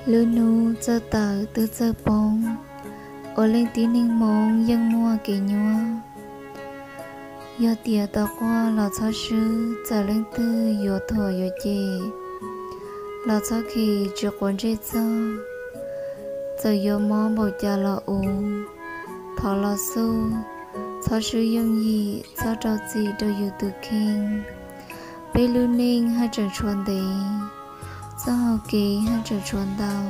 Lub hnub txawj tawm twb txawj poob, ua leej tib neeg Hmoob yeej muaj kev nyuaj. Yog tias tau quaj los txhob swb, txawm leej twg yuav thuam yuav cem los txhob khes tsis quav ntsej txog. Txawm yuav mob npaum cas los uv, thov los xub, txhob swb yooj yim, txhob rau txim rau yus tus kheej. Peb lub neej haj tseem tshuav ntev, txoj hau kev haj tseem tshuav ntau.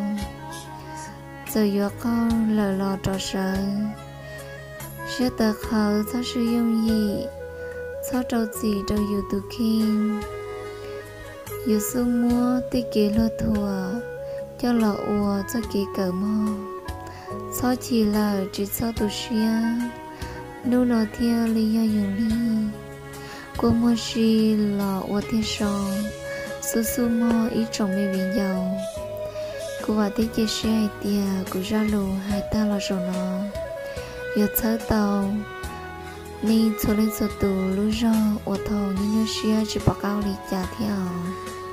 Txawm yuav qaug lawm los rov sawv, siab tawv qhawv txhob swb yooj yim, txhob rau txim rau yus tus kheej. Yus xub muab tej kev luag thuam coj los ua txoj kev kawm mog. Txhob chim lawm tsis txhob tu siab, hnub no thiaj li yog yus li. Kua muag si los ua tiag so, xub xub mog ib tsoom me viv ncaus. Kuv vam thiab cia siab hais tias kuv zaj lus hais tag los zaum no yuav txhawb tau nej txhua leej txhua tus lub zog uas thaum nyuaj nyuaj siab tsis pom qab ua li cas thiab os.